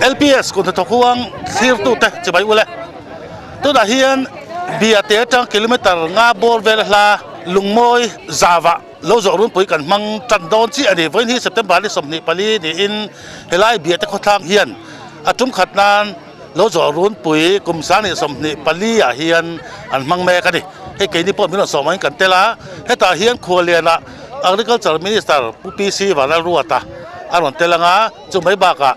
LPS kut hnathawk huang thlirtute chibai ule. Tunah hian Biate atang kilometer nga bawr vel hla Lungmawi zava lo zawh runpui kan hmang tan dawn chiah a ni. Vawiin hi September ni 24 niin helai Biate khawthlang hian a tum khat nan lo zawh runpui kum 2024 ah hian an hmang mek a ni. Hei keini pawh min rawn sawm angin kan tel a, hetah hian Khualiana Agriculture Minister Pu PC Vanlalruata a rawn tel ang a, chu mai bakah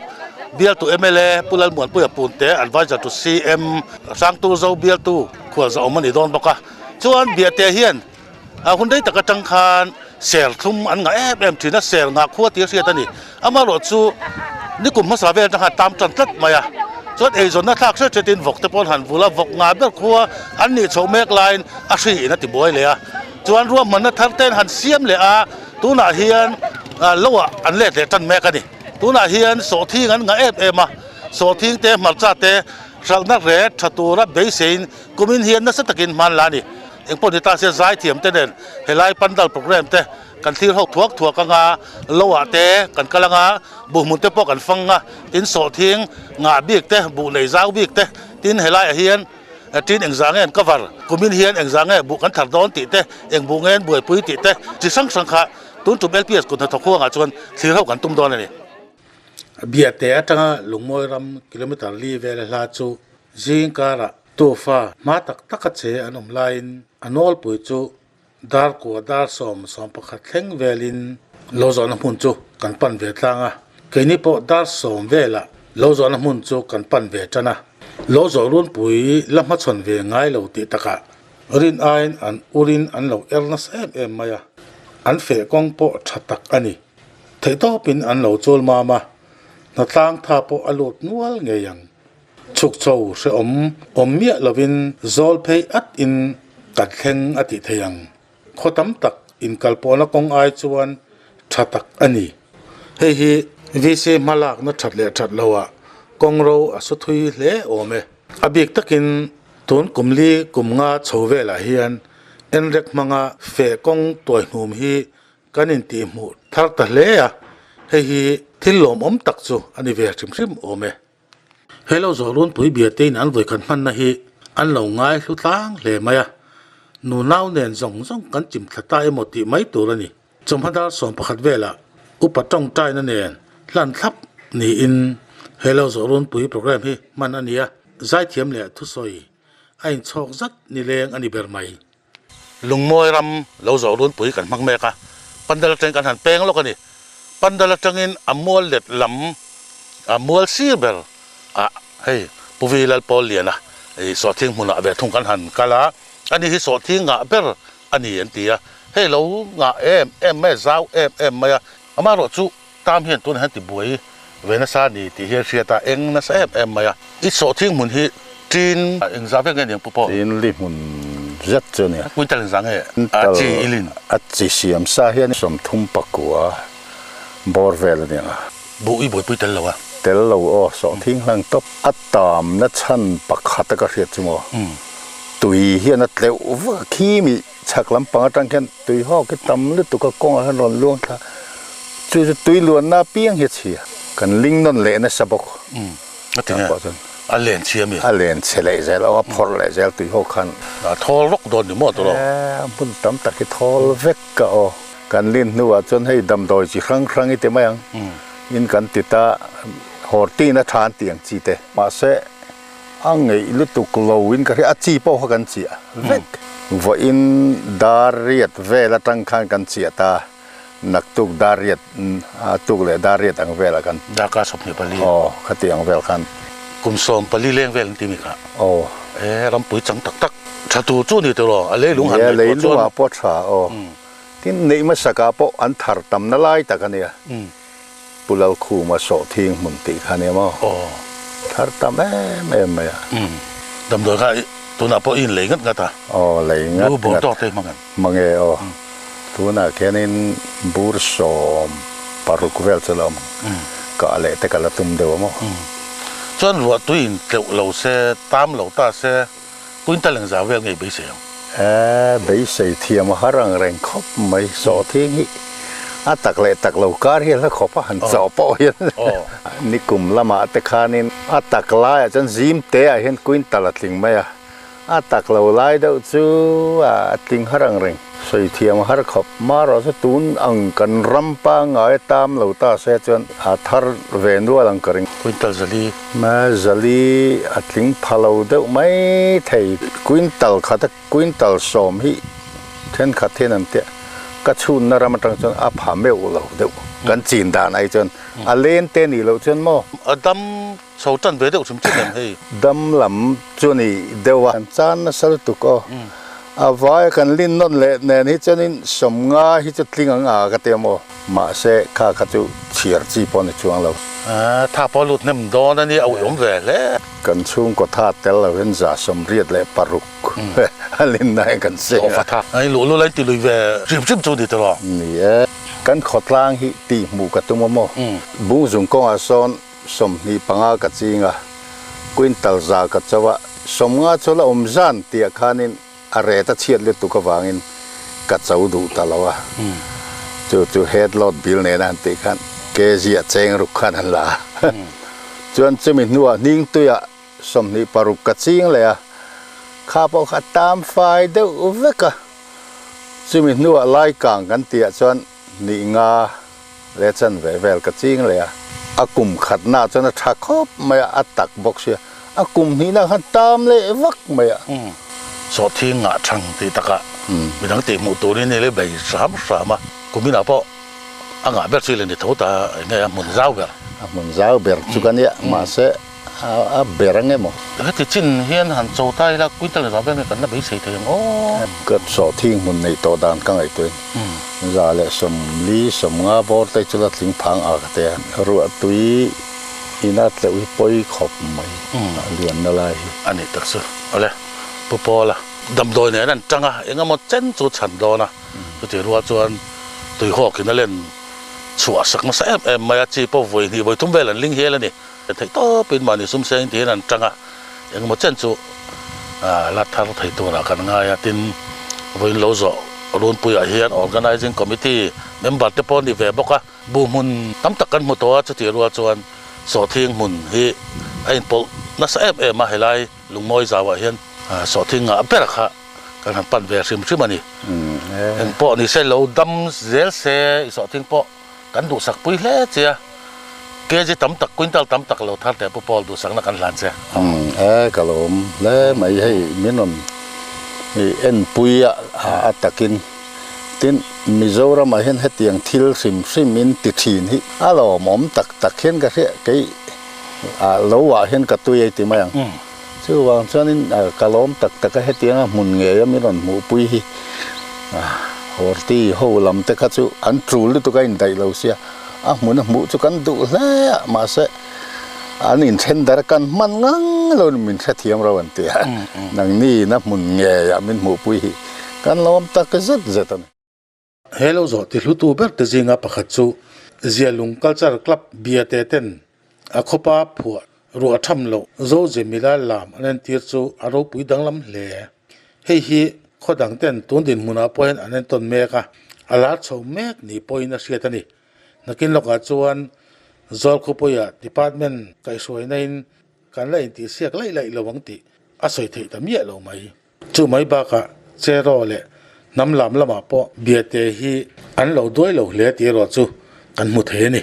bialtu mla Pu Lalmuanpuia Punte Advisor to CM Hrangturzo bialtu khualzawm a ni dawn bawk a. Chuan Biate hian a hun rei tak atang khan ser thlum an ngah em em thin a, ser ngah khua tih a hriat a ni. Amaherawh chu nikum hmasa vel atang khan a tam tan tlat mai a, chuan eizawnna thlak hret hretin vawk te pawh an han vul a, vawk ngah ber khua an nih chhoh mek laiin a hri in a ti buai leh a. Chuan ruahmanna thar te an han siam leh a, tunah hian loah an let leh tan mek a ni. Tunah hian sawhthing an ngah em em a, sawhthing te hmarcha te hralhna reh tha tura beiseiin kumin hian nasa takin hman la a ni. Engpawh ni ta se zaithiam te nen helai pandal programme te kan thlir ho thuak thuak anga loah te kan kal anga buhhmun te pawh kan fang a, tin sawhthing ngah bik te buh nei zau bik te tin helaiah hian Tin engzah nge an cover, kumin hian engzah nge buh kan thar dawn tih te, eng buh nge an buaipui tih te chi hrang hrang kha tun tum LPS kut hnathawk huangah chuan thlir ho kan tum dawn a ni. Biate atanga Lungmawi ram kilometre li vela hla chu zing karah tufa hma tak taka che an awm laiin a nawlpui chu dar kua dar sawm sawm pakhat thleng velin lo zawhna hmun chu kan pan ve tlang a, keini pawh dar sawm velah lo zawhna hmun chu kan pan ve tan a, lo zawh runpui la hmachhawn ve ngai lo tih takah rin aiin an urin an lo er nasa em em mai a, an feh kawng pawh tha tak a ni. Theihtawpin an lo chawl mam a, hnatlang tha pawh a lut nual ngei ang. Chhuk chho hrehawm awm miah lovin zawl phei at in kan thleng a tih thei ang. Khaw tam tak inkal pawhna kawng ai chuan tha tak a ni. Hei hi VC hmalakna that leh that loah kawng ro a su thui hle awm e. A bik takin tun kum li kum nga chho velah hian enrek hmanga feh kawng tuaihnum hi Kan intihhmuh thar ta hle a, hei hi thil lawmawm tak chu a ni ve hrim hrim awm e. He lo zawh runpui biatein an vawikhat hmanna hi an lo ngai hlu tlang hle mai a, nu nau nen zawng zawng kan chim thla ta emaw tih mai tur a ni. Chawmhma dar 11 velah upa tawngtaina nen hlan thlap niin he lo zawh runpui programme hi hman a ni a, zaithiam leh thusawi a inchhawk zat nileng a ni ber mai. Lungmawi ram lo zawh runpui kan hmang mek a, pandal atangin kan han peng lawk a ni. Pandal atangin a mual let lam a mual sir ber ah hei Pu Vi Lalpawl Liana ih sawhthing hmunah ve thung kan han kal a, ani hi sawhthing ngah ber a ni an ti a, hei lo ngah em em mai a, zau em em mai a, amaherawh chu tam hian tunah hian tibuai ve nasa a ni tih hi a hriat a, eng nasa em em mai a. I sawhthing hmun hi tin engzah vek nge niang pu pawh? Tin li hmun zet chu a nia. Quintal engzah nge a chi i lin? A chi siam sa hian 34 bawr vel a nia. Buh i buaipui tel lo a? Tel lo aw, sawhthing hlang tawp. A tam na chhan pakhat a ka hriat chu maw? Tui hian a tleuh vak a, khi mi Chhak lampang atang khian tui hawk hi tam lutuk a kawngah hian rawn luang thla chu chu tui luanna apiang hi a chhia. Kan ling nawn leh nasa bawk. Umm a ti nge a len chhia mi? A len chhe leh zel a, a phawrh leh zel tui hawk khan. A thawl rawk dawn ni maw tawh? E hmun tam tak hi thawl vek a aw. Kan lin hnuah chuan hei damdawi chi hrang hrang i ti mai ang. In kan ti ta hawrtin a tha an tih ang chi te. Mahse A ngeih lutuk lo in ka hria, a chi pawh kha kan chiah vek. Vawiin dar riat vel atang khan kan chiah ta, naktuk dar riat a tuk leh dar riat ang velah kan. Darkar 24. Aw, khati ang vel khan. Kum 14 leng vel an ti mi kha. Aw. E, rampui chang tak tak tha tur chu ni tiraw, a leilung han neih pawh chuan. Nia, leilungah pawh tha aw. Tin, neih hmasakah pawh an thar tamna lai tak a nia. Pu Lalkhuma sawhthing hmun tih kha nia maw? Aw. Thar tam em em mai a. Umm. Damdawi kha tunah pawh i inlei ngat ngat a? Aw, lei ngat ngat. Bur bawr tawk te i hmang em? Hmang e aw. Tunah khianin bur 16 vel chu la awm ang. Kah leh te ka la tum deuh a maw? Umm. Chuan ruah tui in tleuh lo se, tam lo ta se, quintal engzah vel ngei beisei ang? E, beisei thiam a har ang reng khawp mai. Sawhthing hi. A tak leh tak lo kar hi a hla khawp a, han chawh pawh hian nikum lamah te khanin a tak laiah chuan zim te ah hian quintal a tling mai a, a tak lo lai deuh chu a tling har ang reng. Sawi thiam har khawp marawh chu tun ang kan ram pangngai tam lo ta se chuan a thar ve nual ang ka ring. Quintal zali. Zali a tling pha lo deuh mai thei. Quintal khat a Quintal sawm hi thenkhat hian an tia, ka chhunna ram atang chuan a pha meuh lo deuh kan chin dan ai chuan a len te nih loh chuan maw. A dam chho tan ve deuh hrim chin em hei? Dam lam chu ni deuh a. Kan chan nasa lutuk aw. A vaia kan lin nawn leh nen hi chuanin sawmnga hi chu tling ang a ka tia maw. Mahse kha kha chu chhiar chi pawh ni chuang lo. Tha pawh lut hnem dawn a nia, a uiawm ve hle. Kan chhungkaw tha tel lo hian 136. A len na in kan seng a. Ai luh lul a in ti lui ve hrim hrim chu ni tiraw? Ni e. Kan khawtlang hi tih hmuh ka tum a maw? Bungzung kawngah sawn 25 ka ching a, quintal za ka cho a, 50 chu la awm zan tih ah khanin a ret a chhiat lutuk avangin ka cho duh ta lo a. Chu chu head load bill nena han tih khan kg a cheng ruk khan an la a. Chuan chumi hnuah hningtuiah 26 ka ching leh a, kha pawh kha a tam fai deuh vek a, chumi hnuah lai kang kan tihah chuan hnih nga leh chanve vel ka ching leh a, a kum khatnaah chuan a tha khawp mai a, a tak bawk sia, a kum hnihnaah khan tam leh vak mai a. Sawhthing ngah thang tih takah midang tih hmuh turin i le bei hram hram a, kuminah pawh a ngah ber chu i la ni tho ta enge a hmun zau ber. A hmun zau ber chu ka nia, mahse A ber ang emaw? Heti chin hian han cho ta ila quintal za vel nge kan la beisei thei ang aw. Ka sawhthing hmun neih tawh dan ka ngaihtuahin 140, 50 bawr te chu la tling phang a ka ti a. Ruah tui ina tleuh hi pawi khawp mai a lianna lai hi. A nih tak chu. Awle, Pu Pawla, damdawi nen an tang a, eng emaw chen chu chhan dawn a, chutih rual chuan tuihawkin a len chhuah sak nasa em em mai a, chi pawh vawi hnih vawi thum vel an ling hial a ni. Theih tawpin mahni sum seng tiin an tang a, engemaw chen chu la thar thei turah kan ngai a, tin vawiin lo zawh runpuiah hian Organising Committee member te pawh a ni ve bawk a, bu hmun tam tak kan hmu tawh a, chutih rual chuan sawhthing hmun hi a inpawlh nasa em em a, helai lungmawi zauah hian sawhthing ngah ber kha kan han pan ve hrim hrim a ni. Engpawh ni se lo dam zel se i sawhthing pawh. Kan duhsak pui hle che a, kg tam tak, quintal tam tak lo thar teh Pu Paul duhsakna kan hlan che. E ka lawm hle mai hei min rawn en pui a a takin tin Mizoramah hian hetiang thil hrim hrim in ti thin hi a lawmawm tak tak hian ka hria kei a lo ah hian ka tui ei ti mai ang chuvang chuanin ka lawm tak tak a hetianga hmun ngei a min rawn hmuh pui hi. Horti ho lam te kha chu an tul lutuk a indaih lo sia, a hmun a hmuh chu kan duh hle a, mahse an inthen dar kan hman ngang lo in min hrethiam ro an ti a, nangni in a hmun ngei ah min hmuhpui hi kan lawm tak zet zet a ni. He lo zawh ti hlutu ber te zinga pakhat chu Zialung Culture Club biate ten a khawpa phuah ruah tham loh Zozemila lam an entir chu a ropui danglam hle. Hei hi khaw dang ten tun dinhmunah pawh hian an entawn mek a, a lar chho mek ni pawhin a hriat a ni. Nakin lawkah chuan Zawl khawpuia department kaihhruaina in kan la intihsiak laih laih lo ang tih a sawi theih ta miah lo mai. Chu mai bakah Cheraw leh hnam lam lamah pawh biate hi an lo duai lo hle tih erawh chu kan hmu thei a ni.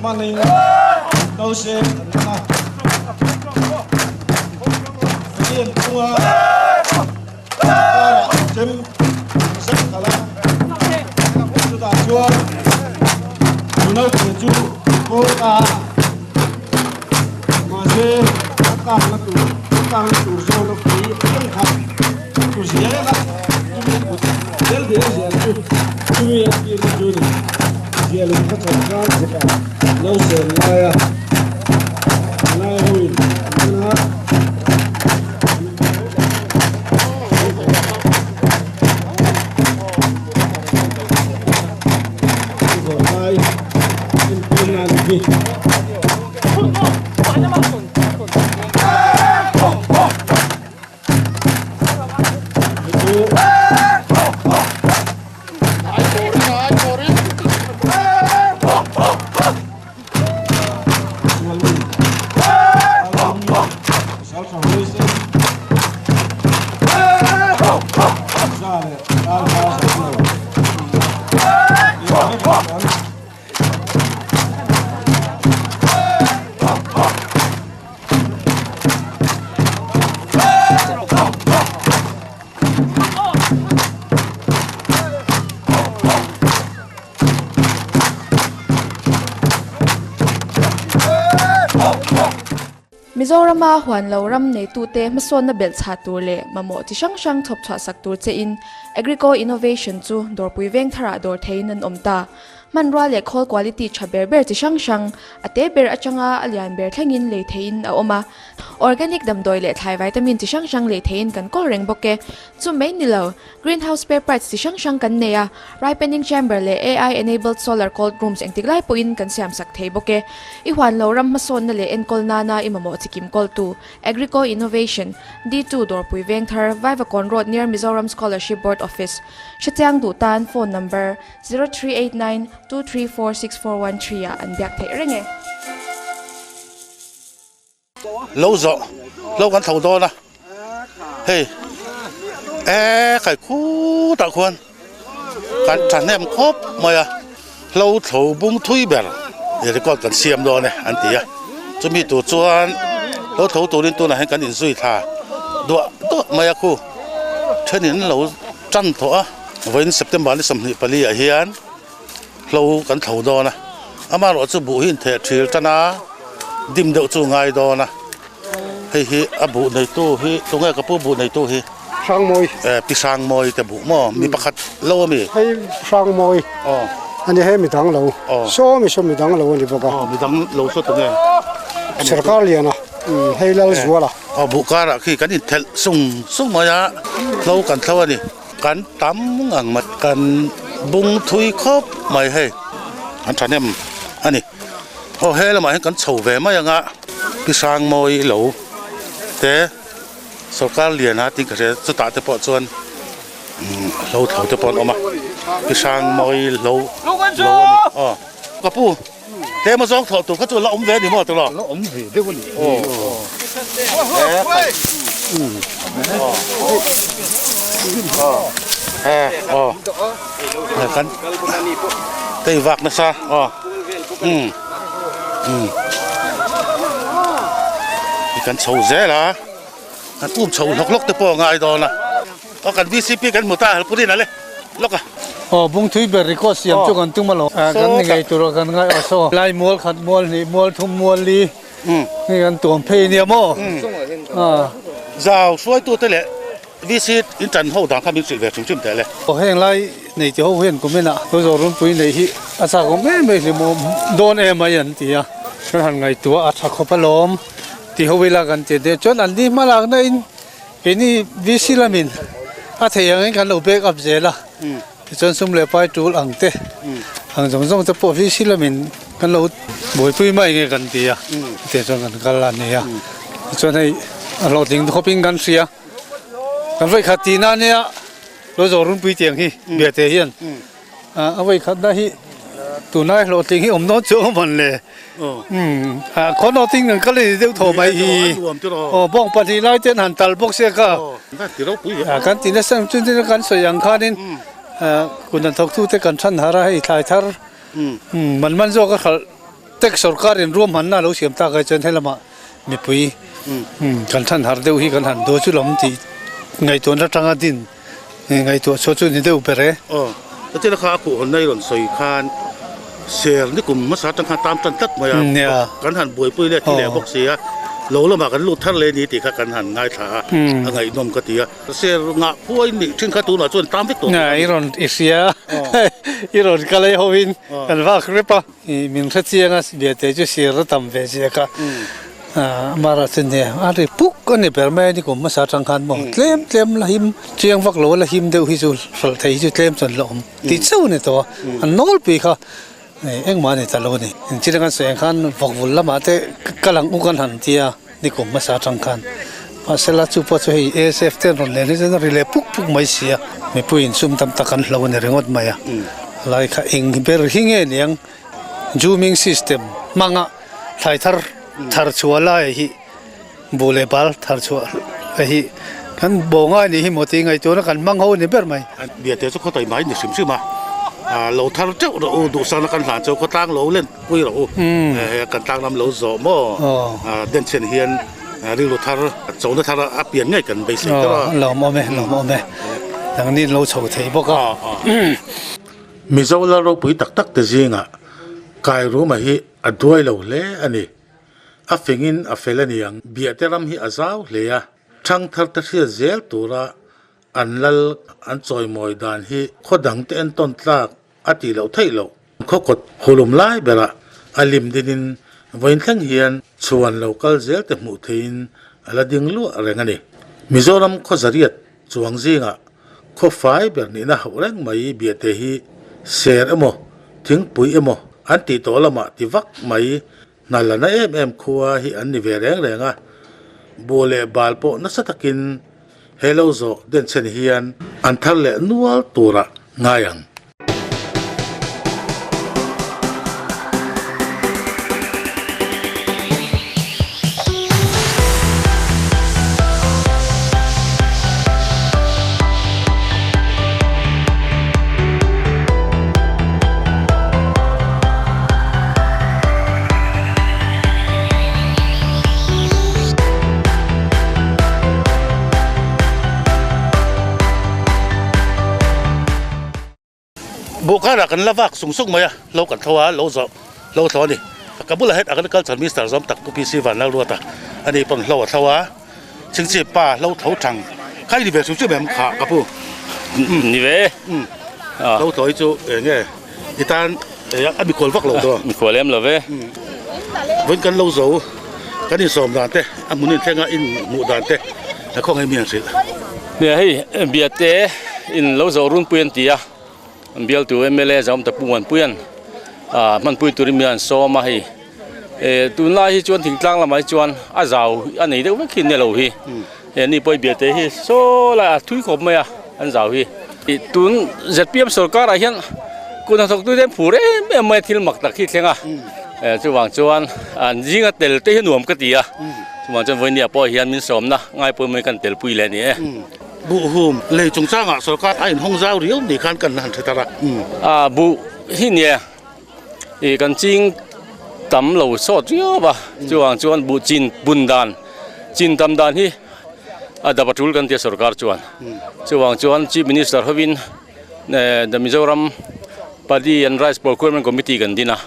Hmanin nausên an man a, Pathian chunga inkârah chem an zet khalh a, chutah chuan chu naute chu a kawl ta a, mahse a kâkna tur a kâkna tur zâwna pui apiang kha chu zêla chumi kut zel dêl zel chu chumi a tirna chu ni. Zialung kha chhan khan lo sel laia lai hoin an man a. Zawrhlai entir nan hi. Mizorama huan lo ram neitute hmasawnna belh chhah tur leh mamawh chi hrang hrang chhawp chhuah sak tur chein Agrico Innovation chu dawrpui veng tharah dawr theiin an awm ta. Hmanrua leh khawl quality tha ber ber chi hrang hrang, a te ber atanga a lian ber thlengin lei theiin a awm a. Organic damdawi leh thlai vitamin chi hrang hrang lei theiin kan kawl reng bawk e. Chu mai ni lo, greenhouse spare parts chi hrang hrang kan nei a, ripening chamber leh AI enabled solar cold rooms engtik lai pawhin kan siam sak thei bawk e. I huan lo ram hmasawnna leh enkawl nana i mamawh chi kim kawltu, Agrico Innovation, D2 Dawrpui Vengthar, Vaivakawn Road near Mizoram Scholarship Board Office, Hrechiang duh tan phone number 0389 234 6413 ah an biak theih reng e. Lo zawh lo kan tho dawn a, hei e kai khutah khuan kan thahnem khawp mai a, hlo thlo bung thui ber record kan siam dawn e an ti a, chumi tur chuan hlo thlo turin tunah hian kan inzui thla duah duah mai a khu thenin lo tan tawh a, vawiin September ni 24 ah hian. Hlo kan thlo dawn a, amaherawh chu buh hi intheh thil tan a, dim deuh chu ngai dawn a, hei hi a buh neitu hi tunge ka pu buh neitu hi? Hrangmawi. Eh pi Hrangmawi te buh maw mi pakhat lo a mi? Hei Hrangmawi a ni hei midang lo, saw mi saw midang lo a ni bawk a. Aw midang lo saw tunge? Sarkar liana hei Lalzuala. Aw buh karah khi kan inthelh sung sung mai a, hlo kan thlo a ni. Kan tam ngang mai kan bung thui khawp mai hei an thahnem a ni. Aw he lamah hian kan chho ve mai anga Pi Hrangmawi lo te sorkar lian a tih ka hria chutah te pawh chuan hlo tho te pawh an awm a Pi Hrangmawi lo lo a ni aw ka pu tlem a zawng thawh tur kha chu la awm ve a ni maw tawh la awm ve deuh a ni aw kan tei vak nasa aw um um kan chho zel a kan um chho hlawk hlawk te pawh a ngai dawn a. Aw kan VCP kan hmu ta Halpurin a le lawk a. Aw Bungthui ber record siam chu kan tum alawm. Kan ni ngei tur a kan ngai aw saw. Lai mual khat mual hnih mual thum mual li hei kan tuam phei nia maw. Zau hruaitute leh VC in tan ho dan kha min hrilh ve hrim hrim teh le. Aw heng lai nei ti ho hian kum enah lo zawh runpui neih hi a chak awm em em hlim awm dawn em mai an ti a. Kan han ngaihtuah a tha khawp alawm ti ho ila kan ti deuh chuan an ni hmalakna in Keini VC lamin a theih angin kan lo back up zel a, tichuan sum leh pai tul ang te ang zawng zawng te pawh VC lamin kan lo buaipui mai nge kan ti a, chutiang chuan kan kal a ni a. Tichuan hei a hlawhtling khawpin kan hria, kan vawikhat tihna ania lo zawh runpui tiang hi Biate hian. A vawikhatna hi tunlai hlawhtling hi awm dawn chu awm han le. Khaw nawtin kan kal a ni deuh thaw mai hi. Aw bawng pahnih lai ten han tal bawk se kha. Kan ti nasa ang chu tin kan sawi ang khanin kut hnathawk tute kan than har a hei thlai thar man man zawk a khalh. Tek sorkarin ruahmanna a lo siam tak ai chuan helamah mipui kan than har deuh hi kan han daw chu lam tih ngaihtuahna atanga din ngaihtuah chhuah chu ni deuh ber e. Aw, chutin a kha a khuhhawnna i rawn sawi khan ser ni kum hmasa atang khan tam tan tlat mai a, kan han buaipui leh thi leh bawk si a, lo lamah kan lut thar leh ni tih kha kan han ngaithla a, a ngaihnawm ka ti a. Ser ngah phuai nih thin kha tunah chuan tam vek tawh. I rawn i hria i rawn kal ei hovin kan vak rep a. I min hre chiang a biate chu sir a tam ve zia kha amara chu nia a ri puk a ni ber mai a ni kum hmasa atang khan maw tlem tlem la him chiang vak lo a la him deuh hi chu hralh thei hi chu tlem chuan la awm tih chauh a ni tawh a an nawlpui kha engmah a ni ta lo a ni engtin kan sawi ang khan vawkvul lamah te ka lang uk an han tia ni kum hmasa atang khan mahsela chu pawh chu hei ASF te an rawn len hi chuan a ri leh puk puk mai si a mipui insum tam tak an hlo a ni ringawt mai a lai kha eng ber hi nge niang zooming system hmanga thlai thar thar chhuah lai hi buh leh bal thar chhuah hi kan bawh ngai nih hi maw tih ngaihtuahna kan hmang ho a ni ber mai. Biate chu khaw tawi mai ni hrim hrim a, lo thar teuh rawh u duhsakna kan hlan chu khawtlang lo len. Pui rawh u, kan tlang lam lo zawh maw? Denchhen hian rilru thar, chona thar a pian ngei kan beisei ber a. Lawm awm e, lawm awm e. Nangni lo chho thei bawk a. Mizo lal ropui tak tak te zingah Kairuma hi a duai lo hle a ni. A fingin a fel a niang. Biahte ram hi a zau hle a, thangthar te hriat zel tura an lal an chawimawi dan hi khaw dangte entawn tlak a tih loh theih loh. Khawkawt hulum lai berah a lim dinin vawiin thleng hian chhuan lo kal zel te hmuh theihin a la ding luah reng a ni. Mizoram khaw zariat chuang zingah khaw fai ber nihna hauh reng mai biate hi ser emaw thingpui emaw an tih tawh lamah ti vak mai hna la na em em khua hi an ni ve reng reng a, buh leh bal pawh nasa takin he lo zawh denchhen hian an thar leh nual turah ngai ang. Buhkarah kan la vak sung sung mai a, lo kan thlo a, lo zawh lo thlo a ni. Ka bulah hian Agriculture Minister zawm tak Pu PC Vanlalruata a ni pawn hlo a thlo a, Chingchi pa hlo tho thang kha i ni ve hrim hrim em kha ka pu? Ni ve. Hlo tho hi chu eng nge i tan a mikhual vak lo daw? Mikhual em lo ve. Vawiin kan lo zo kan insawm dan te a hmun inthleng a inhmuh dan te a khawngaih mi an hrilh. Nia hei Biate in lo zo runpui an ti a, bialtu mla Zaumta Pu Muanpuia'n hmanpui turin mi an sawm a hei. Eh tunlai hi chuan thingtlang lamah hi chuan a zau a nei deuh vek hi ni lo hi he ni pawh biate hi saw lai a thui khawp mai a an zau hi tun zpm sorkar ah hian kut hnathawk tute an phur em em mai a thil mak tak hi thleng a eh chuvang chuan an zinga tel te hi nuam ka ti a chuvang chuan vawinia pawh hian min sawmna ngaipawimawh hi kan tel pui leh a ni e. Buhhum lei chungchangah sorkar a inhawng zau riau ni khan kan han hre tar a. Ah buh hi nia. Ih kan ching tam lo sawt riau a chuvang chuan buh chin bun dan chin tam dan hi a dap a tul kan tia sorkar chuan chuvang chuan chief minister hovin eh the Mizoram Paddy and Rice Procurement Committee kan din a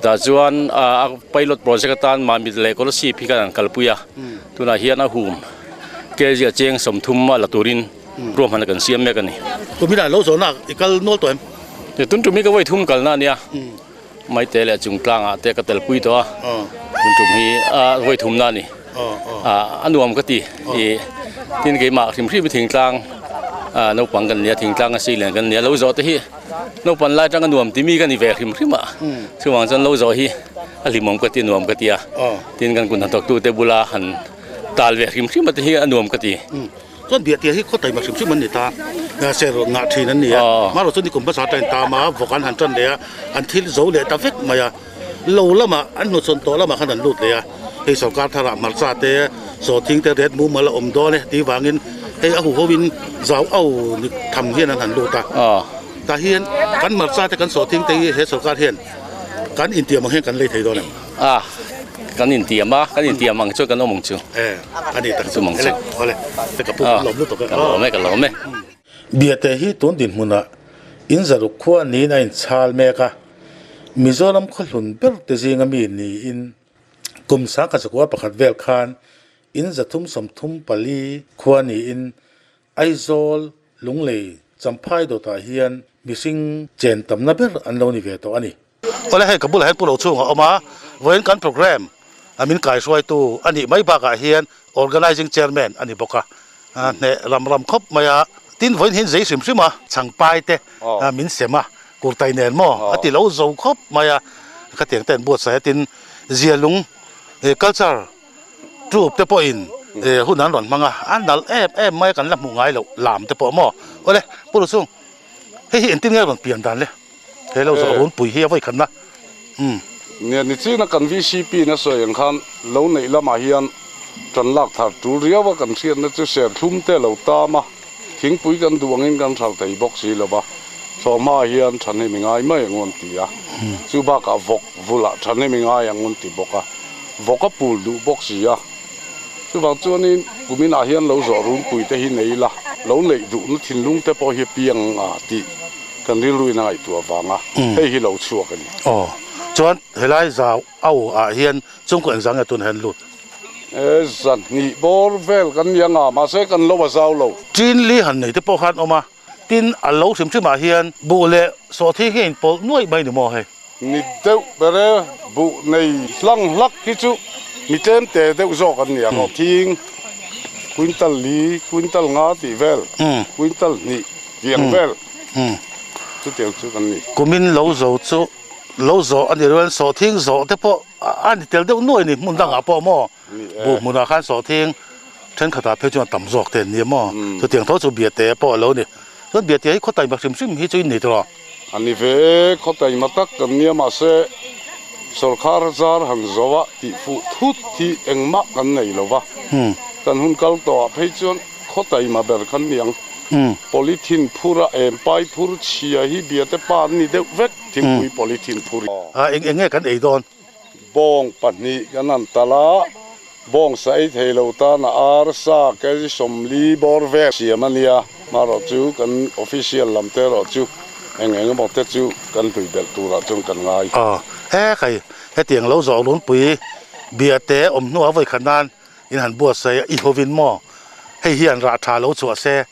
tah chuan a pilot project atan Mamit leh Kolasib hi kan han kalpui a tunah hian a hum kg a cheng 30 a la turin ruahmanna kan siam mek a ni. Kumina lo zawhna i kal nual tawh em? Tun tum hi ka vawi thum kalna a nia, Maite leh chung tlangah te ka tel pui tawh a, tun tum hi a vawi thumna a ni. A nuam ka ti, i tin keimah hrim hrim hi thingtlang naupang kan nia, thingtlang a sei lian kan nia, lo zawh te hi naupan lai atanga nuam timi ka ni ve hrim hrim a, chuvang chuan lo zawh hi a hlimawm ka ti, nuam ka ti a, tin kan kut hnathawktute bula han tal ve hrim hrim a te hi a nuam ka ti. Chuan biahtiah hi khaw taima hrim hrim an ni ta, ser ngah thin an ni a, hmarawh chuan nikum hmasa atangin tam a, vawk an han tan leh a, an thil zo leh ta vek mai a, lo lamah an hnuchhawn tawh lamah khan an lut leh a, hei sorkar tharah hmarcha te, sawhthing te ret mumal a awm dawn e tih vangin hei a huho in zau au ni tham hian an han lut a, tah hian kan hmarcha te kan sawhthing te hi he sorkar hian. Kan intiam ang hian kan lei thei dawn em? A, kan intiam a, kan intiam ang chuan kan awm ang chu. E, a ni tak chu. Ang chu. Awle, ka pu kan lawm lutuk e. Ka lawm e, ka lawm e. Biate hi tun dinhmunah in zaruk khua niin a inchhal mek a, Mizoram khawhlun ber te zinga mi niin kum sangkhat zakua pakhat vel khan in 334 khua niin Aizawl, Lunglei, Champhai dawtah hian mihring chen tamna ber an lo ni ve tawh a ni. Awle hei ka bulah hian Pu Rochhunga a awm a, vawiin kan programme a min kaihruaitu a nih mai bakah hian Organising Chairman a ni bawk a, hneh ram ram khawp mai a, tin vawiin hian zei hrim hrim a, chhangpai te min sem a, kurtai nen maw a ti lo zo khawp mai a, khatiang te an buatsaih a, tin Zialung culture Troop te pawhin hun an rawn hmang a, a nalh em em mai a kan la hmuh ngai loh lam te pawh maw? Awle, Pu Luchung, hei hi engtin nge rawn pian dan le? He lo zawh runpui hi a vawi khatna. Umm. Nia, nichina kan VCP in a sawi ang khan lo neih lamah hian tan lak thar tul riau a kan hriatna chu serthlum te lo tam a, thingpui kan duh angin kan hralh thei bawk si lo va, thlawhhma hian thahnem i ngai mai ang u an ti a, chu bakah vawk vulah thahnem i ngai ang u an ti bawk a. Vawk a pul duh bawk si a, chuvang chuanin kuminah hian lo zawh runpui te hi nei ila, lo neih duhna thinlung te pawh hi a piang a tih kan rilruin a ngaihtuah vanga hei hi lo chhuak a ni. Aw, chuan helai zau au ah hian chungkaw engzah nge tunah hian lut? E, zahnih bawr vel kan ni anga, mahse kan lo a zau lo. Chin li han nei te pawh khan awm a, Tin, a lo hrim hrimah hian buh leh sawhthing hi a inpawlh nuaih mai ni maw hei? Ni deuh ber e, buh nei hlang hlak hi chu mi tlem te deuh zawk an ni ang aw. Thing quintal li, quintal nga tih vel, quintal hnih tih ang vel chutiang chu kan ni. Kumin lo zo chu lo zawh a ni rual, sawhthing zawh te pawh a ni tel deuh nuaih ni hmun dangah pawh maw? Buh hmunah khan sawhthing thenkhatah phei chuan tam zawk te an ni a maw? Chutiang tho chu Biate pawh a lo ni. Chuan Biate hi khawtaima hrim hrim hi chu in ni tawh. A ni ve e, khawtaima tak kan nia mahse sawrkhar zar han zo a tih fuh thut hi engmah kan nei lo va. Kan hun kal tawhah phei chuan khawtaima ber kan ni ang. Polythene phur a em pai phur chhia hi Biate pa an ni deuh vek thingpui polythene phur. Eng eng nge kan ei dawn? Bawng pahnih kan han talh a, bawng sa ei thei lo tan a ar sa kg 40 bawr vel siam a nia. Marawh chu kan official lam te erawh chu eng eng emaw te chu kan hlui belh turah chuan kan ngai. Aw, he khai hetiang lo zawh runpui bia te awm hnuah vawi khat nan in han buatsaih a, i hovin maw hei hian rah tha lo chhuah se,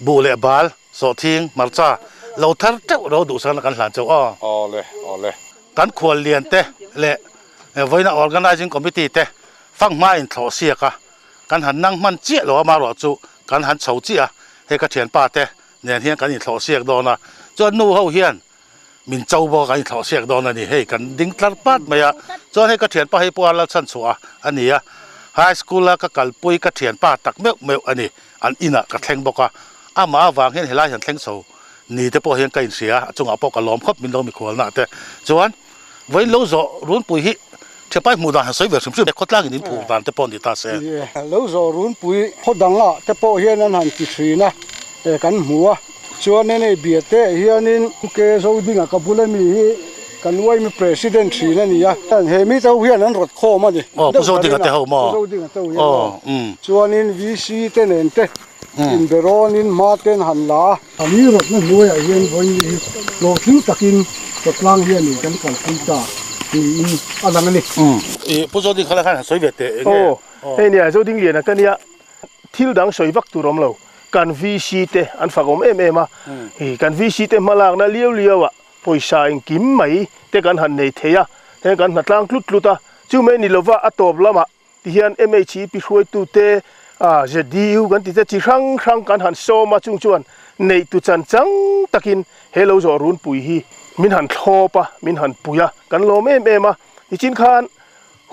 buh leh bal, sawhthing, hmarcha lo thar teuh ro duhsakna kan hlan chauh aw. Aw le, aw le. Kan khuallian te leh vawiina Organising Committee te fanghma in thlawh siak a, kan han nang hman chiah lo a marawh chu kan han chho chiah a, hei ka thianpa te nen hian kan inthlawh siak dawn a, chuan nu ho hian min cho bawk a kan inthlawh siak dawn a ni, hei kan ding tlar pat mai a, chuan hei ka thianpa hei pawh a Lalchhanchhuah a ni a, High School a ka kalpui ka thianpa tak meuh meuh a ni, an inah ka thleng bawk a, amah avang hian helai han thleng chho ni te pawh hian ka inhria a, a chungah pawh ka lawm khawp min lo mikhualna te chuan vawiin lo zawh runpui hi Thiapai hmuh dan han sawi ve hrim hrim khawtlangin in phur dan te pawh ni ta se. Lo zawh runpui khaw dangah te pawh hian an han ti thin a, kan hmu a, chuanin hei Biate ah hianin Ke Zodinga ka bula mi hi kan uaimi President thin a ni a, he mite ho hian an rawt khawm a ni. Aw Pu Zodinga te ho maw? Pu Zodinga te ho hian aw. Chuanin VC te nen te Inberawnin hma ten han la a. A ni rawtna hnuaiah hian vawiin hi hlawhtling takin khawtlang hianin kan kalpui ta niin a lang a ni. I Pu Zoding kha la khan han sawi ve teh enge? Aw, hei nia Zoding liana ka nia, thil dang sawi vak tur awm lo, kan VC te an fak awm em em a, kan VC te hmalakna liau liau ah pawisa engkim mai te kan han nei thei a, heng kan hnatlang tlut tlut a, chu mai ni lova a tawp lamah Tihian MHEP hruaitute ZDU kan tite chi hrang hrang kan han sawm a, chung chuan neihtu chan chang takin he lo zawh runpui hi min han thlawp a, min han pui a, kan lawm em em a. Nichin khan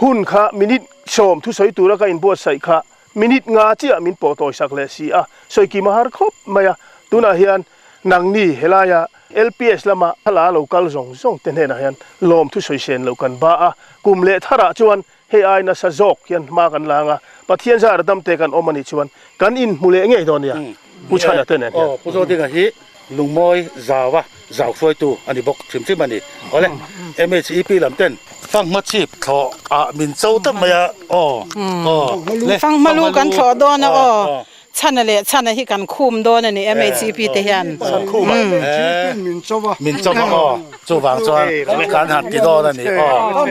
hun kha minute 10 thusawi tura ka inbuatsaih kha minute nga chiah min pawh tawisak leh si a, sawikim a har khawp mai a. Tunah hian nangni helaia LPS lama thla lo kal zawng zawng te hnenah hian lawm thusawi sen loh kan ba a, kum leh tharah chuan Hei ai nasa zawk hian hma kan la ang a, Pathian zara damte kan awm a nih chuan kan inhmu leh ngei dawn nia, Pu Chhana te nen hian. Aw, Pu Zodinga hi Lungmawi zau a zau hruaitu a ni bawk hrim hrim a ni. Awle, MHEP lam ten fanghma chhip thlawh ah min cho tawp mai a, aw, aw, le, Fanghma lu kan thlawh dawn a, aw, chhana leh chhana hi kan khum dawn a ni MHEP te hian. Khum a, min cho a, min cho a, aw, chuvang chuan kan han ti dawn a ni, aw.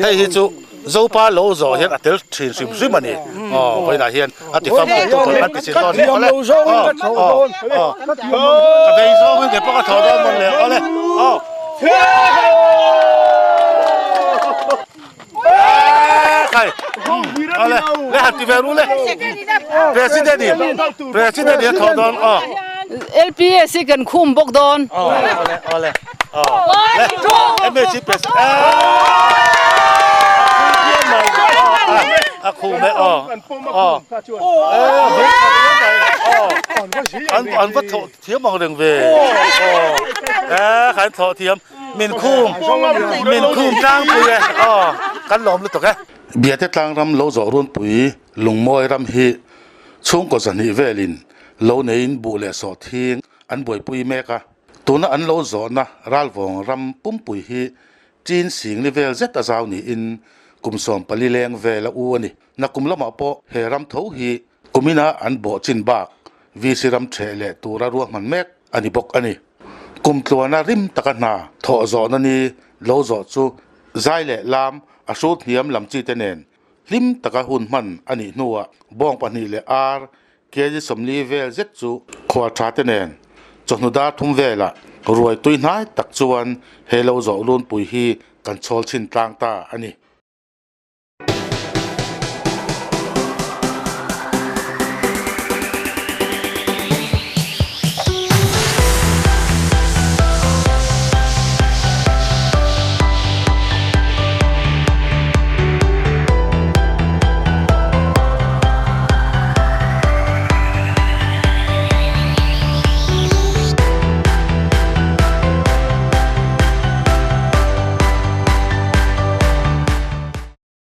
Hei hi chu Zopa lo zawh hian a tel thin hrim hrim a ni. Aw, vawiinah hian a ti fam tu pawh an ti chin dawn hle. Awle, aw, aw, ka bei zawngin kei pawh ka tho dawn mawn le. Awle, aw. Khai, awle, le han ti ve ru le. President in, President in a tho dawn, aw. LPS hi kan khum bawk dawn. Aw, awle, awle. A khum e aw aw an va thawh thiam ang reng ve aw kan thawh thiam min khum min khum tlangpui e aw kan lawm lutuk e. Biate tlangram lo zawh runpui lungmawi ram hi chhungkaw zahnih velin lo neiin buh leh sawhthing an buaipui mek a. Tuna an lo zawhna ralvawng ram pumpui hi chin singli vel zet a zau niin kum 14 leng vel a u a ni. Nakum lamah pawh he ram tho hi kumina an bawh chin bak VC ram theh leh tura ruahman mek a ni bawk a ni. Kum tluana rim taka hna thawh zawhna ni lo zawh chu zai leh lam a hrut hniam lam chi te nen hlim taka hun hman a nih hnuah bawng pahnih leh ar Kg 40 vel zet chu khual tha te nen chawhnu dar thum velah ruai tui hnai tak chuan he lo zawh lunpui hi kan chhawl chhin tlang ta a ni.